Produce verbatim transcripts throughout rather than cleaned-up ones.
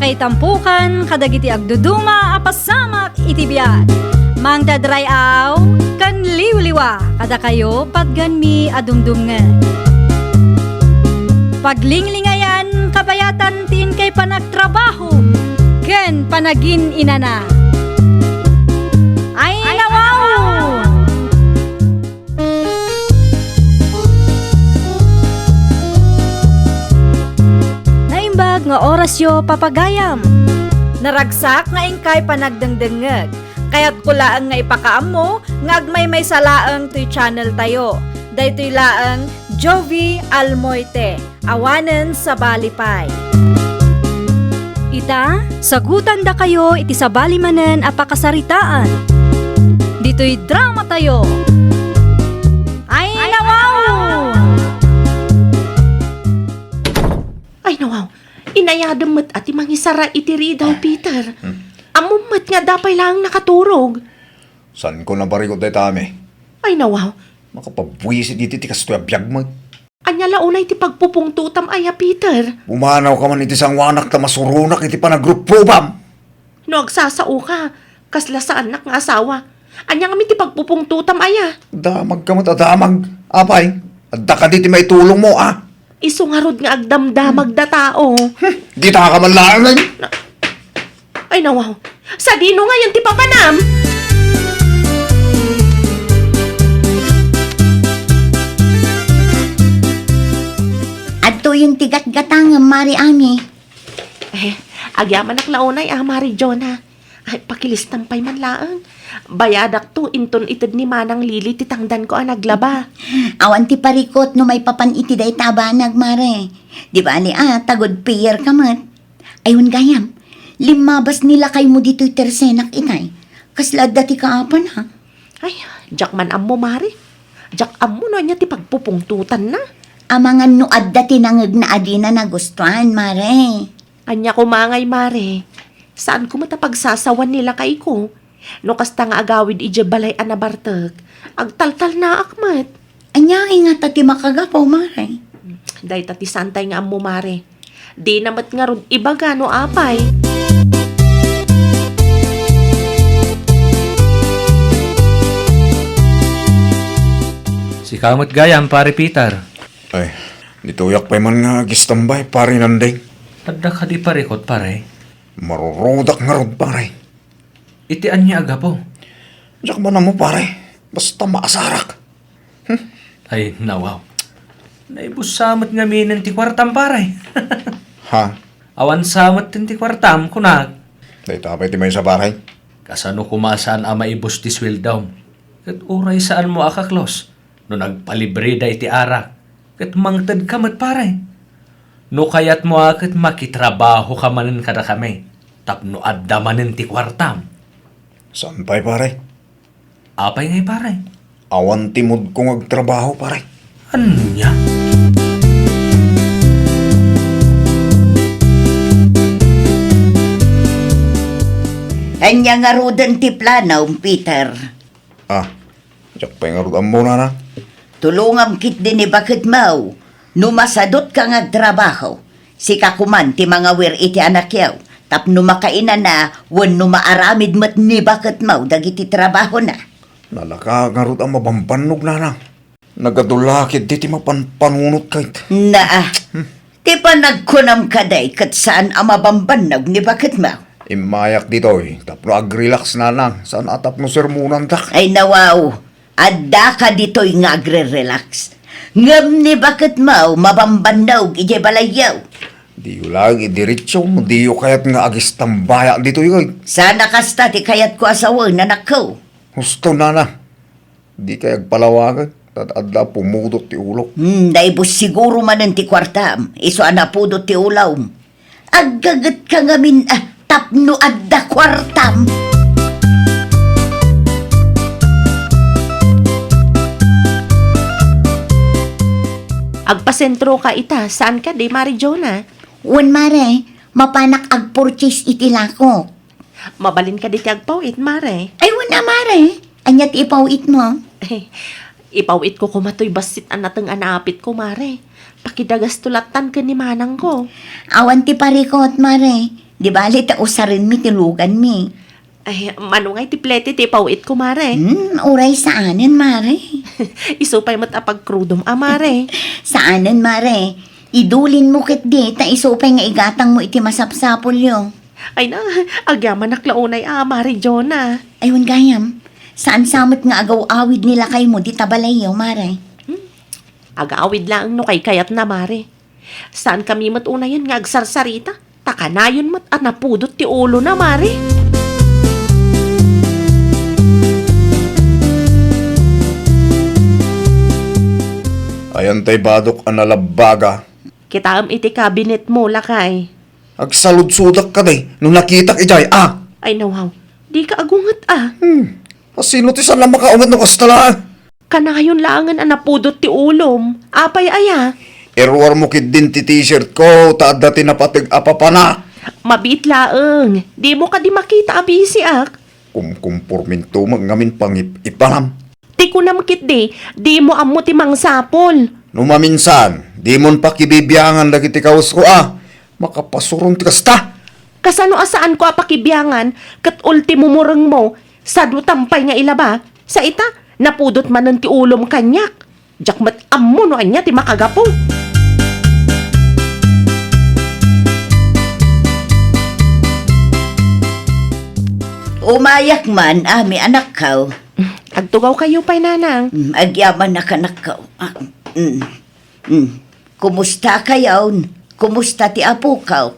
Itampukan kadagiti agduduma a pasamak iti biag. Mangted ray-aw ken liwliwa kadakayo patgenmi a dumdumngeg. Paglinglingayan kabayatan ti inkay panagtrabaho ken panagin-inana. Ay, nawaw! Naimbag nga orasyo, papagayam. Naragsak nga inkay panagdengdengngeg. Kayatko laeng nga ipakaammo nga agmaymaysa laeng toy channel tayo. Daytoy laeng Jovi Almoite. Awanen sabali pay. Ita, sagutandakayo iti sabali manen a pakasaritaan. Ditoy drama tayo. Ay, nawaw! Ay, nawaw. Inayadem met a ti mangisara iti ridaw, Peter. Hmm. Ammom met nga adda pay laeng nakaturog. Saanko naparikut dayta, Ami. Ay, nawaw. Makapabuisit iti ti kastoy a biag met. Ania la unay ti pagpupungtotam aya, Peter? Pumanawka man iti sangoanak ta masuronak iti panagruprubbam. No agsasaoka, kasla saannak nga asawa. Ania ngamin ti pagpupungtotam aya? Damagka met a damag. Apay, adda kadi ti maitulongmo, a? Isu ngarud nga agdamdamag da tao. Hmm, ditaka man laeng. Ay, nawaw. Sadino ngayon ti papanam? Adtoyen ti gatgatangem, Mari Ami. Eh, agyamanak la unay a, Mari Jonah. Ay, pakilistam pay man laeng. Bayadakto inton ited ni Manang Lili ti tangdanko a naglaba. Awan ti parikut no maipapan iti dayta a banag, Mare. Di bali a, ta good payer ka met. Ay, wen gayam, limmabas ni lakaymo ditoy tersenak itay. Kasla adda ti kaapan, ha? Ay, diak man ammo, Mare. Diak ammo no ania ti pagpupungtotanna. Amangan no adda ti nangegna a dina nagustuan, Mare. Ania koma ngay, Mare? Saanko met a pagsasawan ni lakayko. No kasta nga agawid idiay balay a nabartek, agtaltalnaak met. Ania ngay ngata ti makagapu, Mare? Dayta ti saantay nga ammo, Mare. Dina met ngarud ibaga no apay. Sika met gayam, Pare Peter. Ay, ditoyak pay man nga agistambay, Pare Nandeng. Adda kadi parikut, pare? Marurudak ngarud, pare. Iti ania a gapu? Diak man ammo, pare. Basta maasarak. Hmm? Ay, nawaw. Naibussa met ngaminen ti kuartam, pare. Ha? Awan sa met ti kuartam, kunak. Dayta pay ti maysa, pare. Kasano koma saan a maibus ti sueldom? Ket uray saanmo a kaklos no nagpalibreda iti arak ket mangtedka met, pare. No kayatmo a ket makitrabahoka manen kadakami tapno adda manen ti kuartam. Saan pay, pare? Apay ngay, pare? Awan ti moodko nga agtrabaho, pare. Ania? Ania ngaruden ti planom, Peter? Ah, diak pay ngarud ammo, nana. Tulongam ketdi ni baketmo. No masadutka nga agtrabaho, sika koman ti mangawir iti anakyo tapno makainana wenno maaramid met ni baketmo dagiti trabahona. Nalaka ngarud a mabambannog, nana. Nagadu la ketdi ti mapanpanunot ket. Naa. Hmm. Ti panagkunam kadi ket saan a mabambannog ni baketmo. Immayak ditoy tapno agrelax, nana, saan a tapno sermonandak. Ay, nawaw. Addaka ditoy nga agre-relax. Ngem ni baketmo mabambannog idiay balayyo. Diyo laeng idiretso no diyo kayat nga agistambaya ditoy, oy. Saan a kasta ti kayatko a sawen, anakko. Husto, nana. Dikay agpalawagan, ta adda pumudot ti ulok. Hmm, naibus siguro manen ti kuartam, isu a napudot ti ulom. Aggagetka ngamin, ah, tapno adda kuartam. Agpasentroka ita, saan kadi, Mari Jonah? Wen, Mare, mapanak agpurchase iti lakok. Mabalin kadi ti agpaw-it, Mare? Ay, wen a, Mare. Ania ti ipaw-itmo? Ipaw-itko koma toy bassit a nateng a naapitko, Mare. Pakidagasto lattan ken ni manangko. Awan ti parikut, Mare. Di bale ta usarenmi ti luganmi. Ay, mano ngay ti plete ti ipaw-itko, mare? Hmm, uray saanen, mare. Isu pay met a pagkrudom a, mare. Saanen, mare. Idulinmo ketdi, ta isu pay nga igatangmo iti masapsapulyo. Ay na, agyamanak la unay a, Mare Jonah. Ay, wen gayam. Saan sa met nga agaw-awid ni lakaymo dita balayyo, mare? Hmm? Agaw-awid laeng no kaykayatna, mare. Saankami met unayen nga agsarsarita, ta kanayon met a napudot ti ulona, mare. Ayan tay badok a nalabbaga. Kitaem iti kabinetmo, lakay. Agsaludsodak kadi no nakitak idiay, a! Ay, nawaw. Dika agunget, a. Hmm. Asino ti saan a makaunget no kasta laeng? Kanayon laengen a napudot ti ulom. Apay aya? Iruarmo ketdin ti t-shirt ko, ta adda ti napateg a papana. Mabiit laeng. Dimo kadi makita a bisiak? Kumkumporminto met ngamin pangip-ipanam. Ti kunam ketdi, dimo ammo ti mangsapul. No maminsan, dimon pakibibiangan dagiti kawesko a makapasuron ti kasta. Kasano a saanko a pakibiangan ket ultimo murengmo, sadutam pay nga ilaba? Sa ita, napudot manen ti ulom kaniak. Diak met ammo no ania ti makagapu. Umayak man, Ami, anakko. Agtugawkayo pay, nanang. Mm, agyamanak, anakko. Ah, mm, mm. Kumusta kayon? Kumusta ti apuko?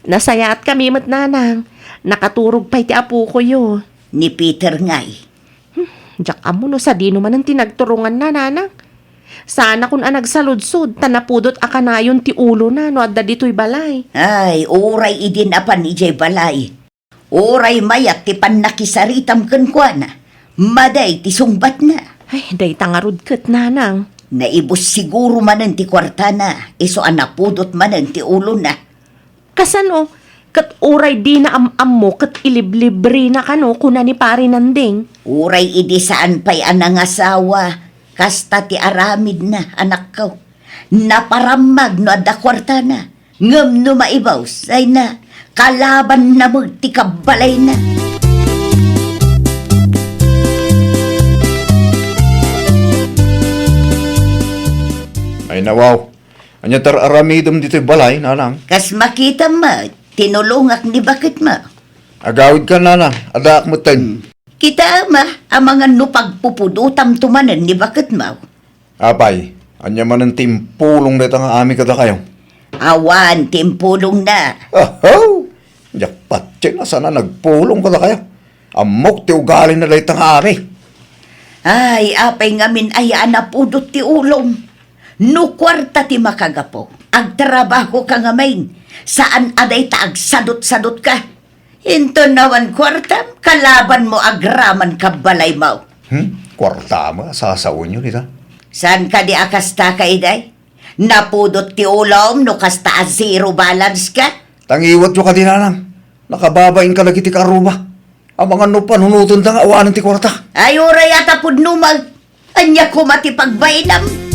Nasayaatkami met, nanang. Nakaturog pay ti apukoyo. Ni Peter ngay. Hmm, diak ammo no sadino manen ti nagturonganna, nanang. Saanakon a nagsaludsod, ta napudot a kanayon ti ulona no adda ditoy balay. Ay, uray idi napan idiay balay. Uray mayat ti pannakisaritam kenkuana, madi ti sungbatna. Ay, dayta ngarud ket, nanang. Naibus siguro manen ti kuartana, isu a napudot manen ti ulona. Kasano? Ket uray dina am-ammo ket iliblibrina kano, kuna ni Pari Nanding. Uray idi saan pay a nangasawa, kasta ti aramidna, anakko. Naparammag no adda kuartana. Ngem no maibus, ay na, kalabanna met ti kabbalayna. Ay na, wow. Ania ti ar-aramidem ditoy balay, nanang? Kas makitam met, tinulongak ni baketmo. Agawidka, nanang, addaak metten. Kitaem a, amangan no pagpupudotamto manen ni baketmo. Apay, ania manen ti impulong dayta nga amin kadakayo? Awan ti impulongna. Ahaw! Diak patien a saan a nagpulong kadakayo. Ammok ti ugalina dayta nga amin. Ay, apay ngamin aya a napudot ti ulom? No kuarta ti makagapu, agtrabahoka ngamin. Saan a dayta agsadutsadutka. Inton awan kuartam, kalabanmo agraman kabbalaymo. Hmm? Kuartam a sasaonyo dita? Saan kadi a kasta ka, iday? Napudot ti ulom no kasta a zero balance ka? Tangiwatyo kadi, nanang. Nakababain kadagiti kaarruba. Amangan no panunoten da nga awanen ti kuarta. Ay, uray a ta pudno met. Ania koma ti pagbainam?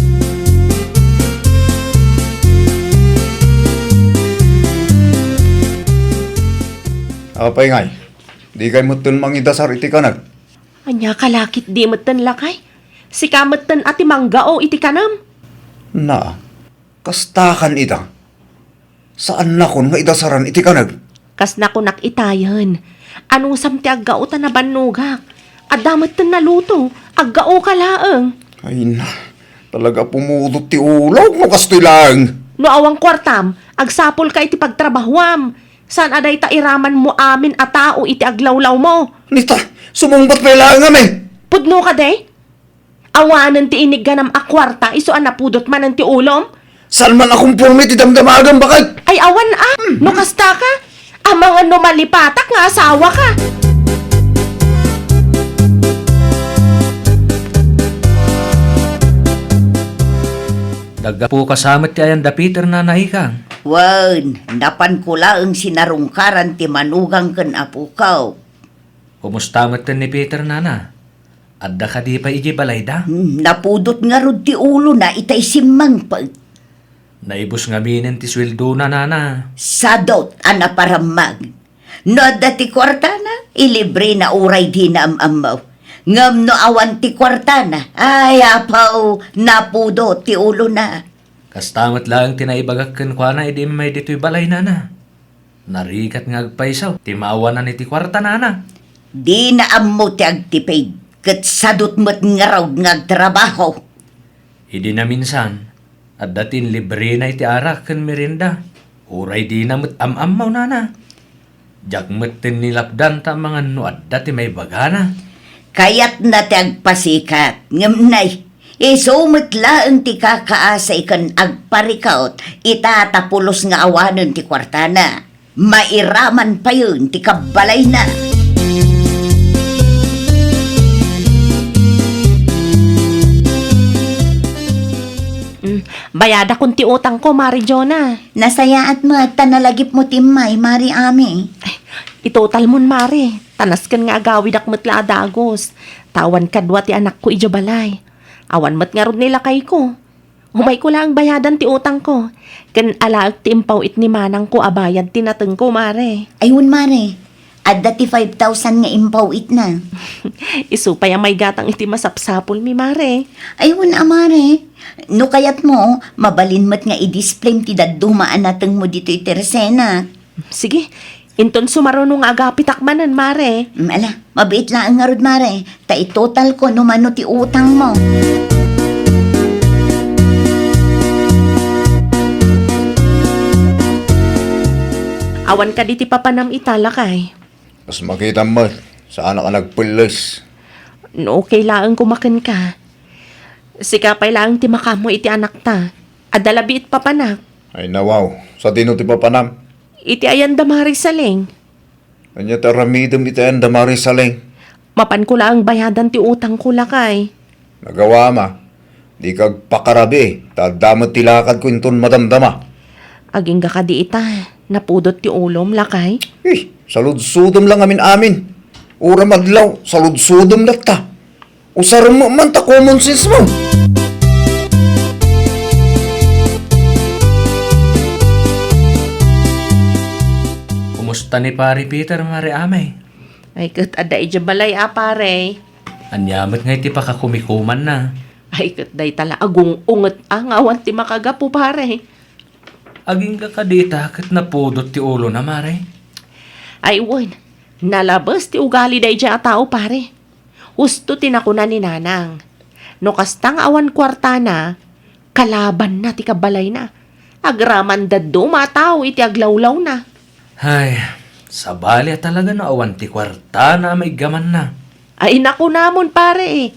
Apay ngay, dikay metten mangidasar iti kanag? Ania ka la ketdi metten, lakay? Sika metten a ti manggao iti kanem. Na, kastakan ita. Saannakon nga idasaran iti kaneg. Kas nakunak itayen, anusam ti aggao ta nabannogak? Adda metten naluto, aggaoka laeng. Ay na, talaga pumudot ti ulok no kastoy laeng. No awan kuartam, agsapulka iti pagtrabahuam. Saan a dayta iramanmo amin a tao iti aglawlawmo? Nita, sumungbat pay laeng amin. Pudno kadi? Awanen ti inigganam a kuarta isu a napudot manen ti ulom? Saan man a komporme ti damdamagam, baket? Ay, awan a! No kasta ka, amangan no malipatak nga asawa ka. Naggapu ka sa met ti ayan da Peter, Nana Ikang? Wen, napanko laeng sinarungkaran ti manugang ken apuko. Kumusta metten ni Peter, Nana? Adda kadi pay idiay balayda? Hmm, napudot ngarud ti ulona itay simmangpet. Naibus ngaminen ti sueldona, nana. Sadot a naparammag. No adda ti kuartana, ilibrena uray dina am-ammo. Ngem no awan ti kuartana, ay, apaw, napudot ti ulona. Kasta met laeng ti naibagak kenkuana idi immay ditoy balay, nana. Narigat nga agpayso ti maawanan iti kuarta, nana. Dina ammo ti agtipid, ket sadot met ngarud nga agtrabaho. Idi naminsan, adda ti inlibrena iti arak ken merienda. Uray dina met am-ammo, nana. Diak met ti nilapdan ta amangan no adda ti maibagana. Kayatna ti agpasikat, ngem nay, isu met laeng ti kakaasi ken agparikut ita ta pulos nga awanen ti kuartana. Mairaman payen ti kabbalayna. Mm, bayadakon ti utangko, Mari Jona. Nasayaat met ta nalagipmo ti immay, Mari Ami. Ay, itotalmon, Mari. Ta nasken nga agawidak met la a dagus. Ta awan kadua ti anakko idiay balay. Awan met ngarud ni lakayko. Umayko laeng bayadan ti utangko. Ken alaek ti impaw-it ni manangko a bayad ti natengko, Mare. Ay, wen, Mare. Adda ti five thousand nga impaw-itna. Isu pay a maigatang iti masapsapulmi, Mare. Ay, wen a, Mare. No kayatmo, mabalin met nga i-displayem ti dadduma a natengmo ditoy tersenak. Sige, inton sumaruno nga agapitak manen, Mare. Mm, ala, mabiit laeng ngarud, Mare. Ta itotalko no mano ti utangmo. Awan kadi ti papanam ita, lakay? Kas makitam met, saanak a nagpelles. No okay laeng koma kenka. Sika pay laeng ti makaammo iti anakta. Adda labi it papanak. Ay, nawaw. Sadino ti papanam? Iti ayan da Mari Saleng. Ania ti aramidem iti ayan da Mari Saleng? Mapanko laeng bayadan ti utangko, lakay. Nagawam a. Dika agpakarabii, ta adda met ti lakadko inton madamdama. Agingga kadi ita, napudot ti ulom, lakay? Eh, saludsodem la ngamin-amin. Uray madlaw, saludsodem latta. Usarem man ta common sense mo. Kumusta ni Pare Peter, Mare Amay? Ay, ket adda idiay balay a, pare. Ania met ngay ti pakakumikumanna? Ay, ket dayta la agung-unget a nga awan ti makagapu, pare. Agingga kadi ita ket napudot ti ulona, Mare? Ay, wen. Nalabes ti ugali daydiay a tao, pare. Husto ti nakuna ni Nanang. No kasta nga awan kuartana, kalabanna ti kabalayna. Agraman dadduma a tao iti aglawlawna. Ay, sabali a talaga no awan ti kuartana a maiggamanna. Ay, nakunamon, pare.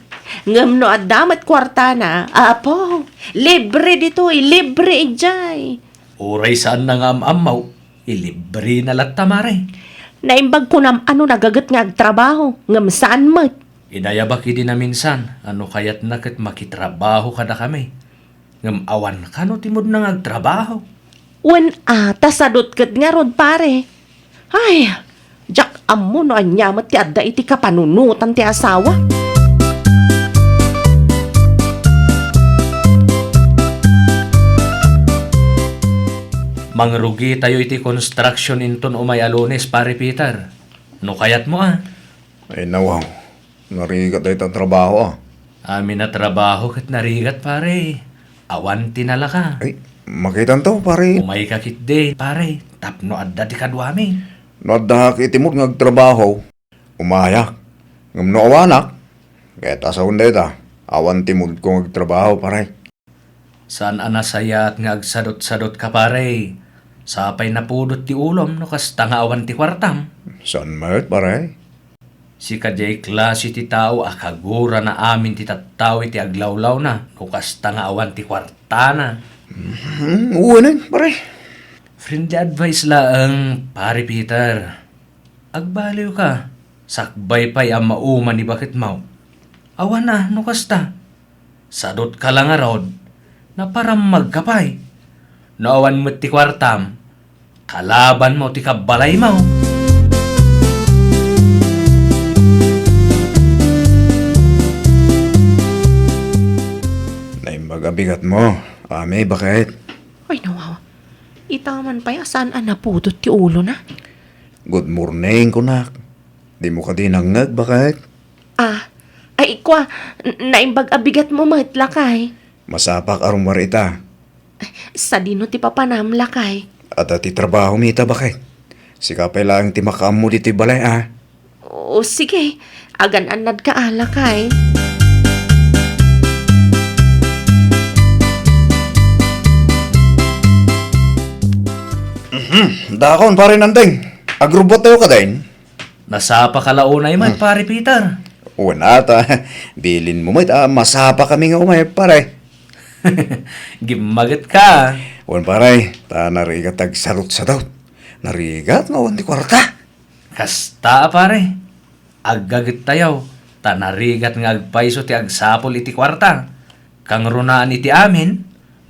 Ngem no adda met kuartana, apo, libre ditoy, libre idiay. Uray saanna nga am-ammaw, ilibrena latta, Mare. Naimbag kunam a no nagaget nga agtrabaho, ngem saan met. Inayabak idi naminsan a no kayatna ket makitrabaho kadakami. Ngem awan kano ti mudna nga agtrabaho. Wen a, ta sadot ket ngarud, pare. Ay, diak ammo no ania met ti adda iti kapanunotan ti asawa. Mangrugitayo iti construction inton umay a Lunes, Pare Peter. No kayatmo, a. Ay, nawaw. Narigat dayta a trabaho, a. Amin a trabaho ket narigat, pare. Awan ti nalaka. Ay, makitanto, pare. Umayka ketdi, pare, tapno adda ti kaduami. No addaak iti mood nga agtrabaho, umayak. Ngem no awanak, ket asawen dayta, awan ti moodko nga agtrabaho, pare. Saan a nasayaat nga agsadot-sadotka, pare. Sapay napudot ti ulom no kasta nga awan ti kuartam. Saan met, pare? Sika diay klase ti tao a kagurana amin ti tattao iti aglawlawna no kasta nga awan ti kuartana. Mhm, wen, pare. Friendly advice laeng, Pare Peter. Agbaliwka, sakbay pay a mauma ni baketmo. Awan a no kasta. Sadotka la ngarud, naparammagka pay. No awan met ti kuartam, kalabanmo ti kabbalaymo. Naimbag a bigatmo, Ami, baket. Ay, nawaw. Ita man pay a saan a napudot ti ulona. Good morning, kunak. Dimo kadi nangngeg, baket? Ah, ay, kua, n-, naimbag a bigatmo met, lakay. Masapak a rummuar ita. Sadino ti papanam, lakay? Adda ti trabaho mi ita, baket. Sika pay laeng ti makaammo ditoy balay, a. O, sige. Agan-annadka a, lakay. Mhm. Dakon, pare Nandeng. Agrubbuattayo kadin? Nasapaka la unay met, hmm, pare Peter. Wen ata, bilinmo met a masapakami nga umay, pare. Gimmagetka. Wen, pare, ta narigat ti agsadutsadut. Narigat nga awan ti kuarta. Kasta a, pare. Aggagettayo, ta narigat nga agpayso ti agsapul iti kuarta. Kangrunaan iti amin,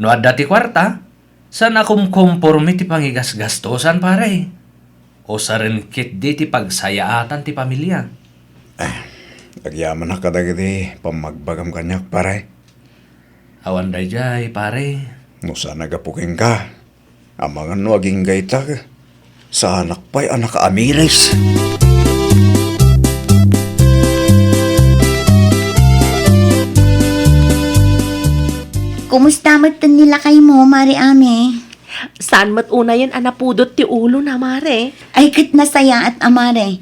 no adda ti kuarta, saan a kumkomporme ti pangigasgastosan, pare. Usaren ketdi ti pagsayaatan ti pamilia. Ah, agyamanak kadagiti pammagbagam kaniak, pare. Awan daydiay, pare. No saan a gapu kenka, amangan no agingga ita, saanak pay a nakaamiris. Kumusta met ni lakaymo, Mare Ame? Saan met unayen a napudot ti ulona, Mare? Ay, ket nasayaat a, Mare.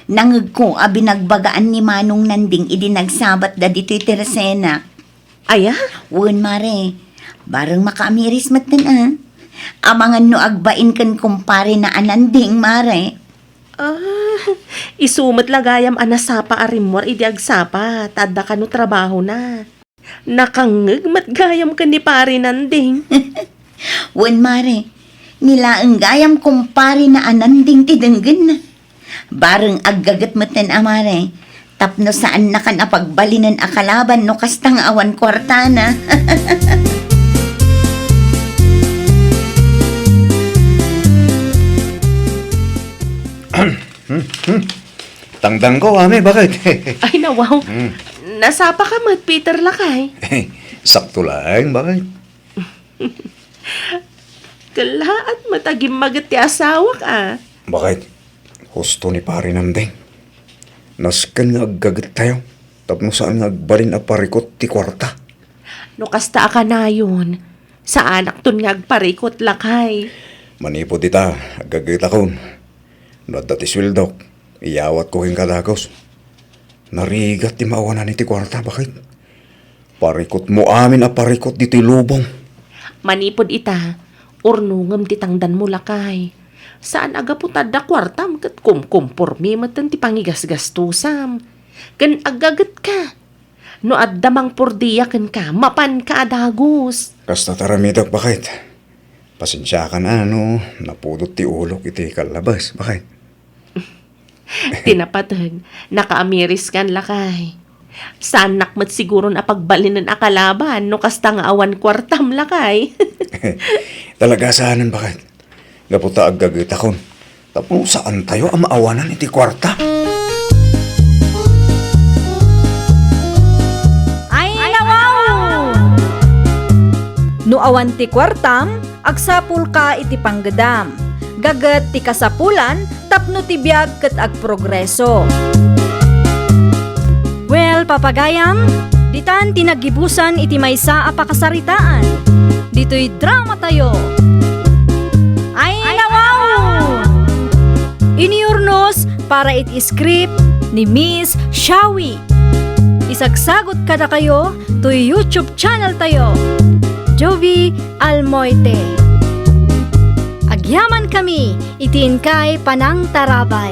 Nangngegko a binagbagaan ni Manong Nanding idi nagsabatda ditoy Teresena. Aya? Wen, Mare. Bareng makaamiris metten, a. Amangan no agbain ken kumparena a Nanding, Mare. Ah, isu met la gayam a nasapa a rimmuar idi agsapa, ta adda kano trabahona. Nakangngeg met gayam ken ni Pare Nanding. Wen, Mare. Ni laeng gayam kumparena a Nanding ti denggenna. Bareng aggaget metten a, Mare, tapno saannakan a pagbalinen a kalaban no kasta nga awan kuartana. Hmm, hmm. Tangdanko, Ame, baket? Ay, nawaw. Hmm. Nasapaka met, Peter, lakay. Sakto laeng, baket? Kellaat met a gimmaget ti asawak, a. Baket, husto ni Pare Nanding. Nasken nga aggagettayo tapno saan nga agbalin a parikut ti kuarta. No kasta a kanayon, saanakton nga agparikut, lakay. Manipud ita, aggagetakon. No adda ti sueldok, iyawatko kenka dagus. Narigat ti maawanan iti kuarta, baket? Parikutmo amin a parikut ditoy lubong. Manipud ita, urnongem ti tangdanmo, lakay. Saan a gapu ta adda kuartam ket kumkumpormi metten ti pangigasgastosam. Ken aggagetka. No adda mangpordia kenka, mapanka a dagus. Kasta ti aramidek, baket. Pasensiakan a no napudot ti ulok iti kallabes, baket. Ti napateg, nakaamiriskan, lakay. Saannak met siguron a pagbalinen a kalaban no kasta nga awan kuartam, lakay. Talaga saanen, baket. Gapu ta aggagetakon. Tapno saantayo a maawanan iti kuarta. Ay, nawaw! No awan ti kuartam, agsapulka iti panggedam. Gaget ti kasapulan tapno ti biag ket agprogreso. Well, papagayam, ditan ti naggibusan iti maysa a pakasaritaan. Ditoy dramatayo. Ay, nawaw! Inurnos para iti script ni Miss Shawi. Isagsagot kadakayo toy YouTube channel tayo, Jovi Almoite. Agyamankami iti inkay panangtarabay.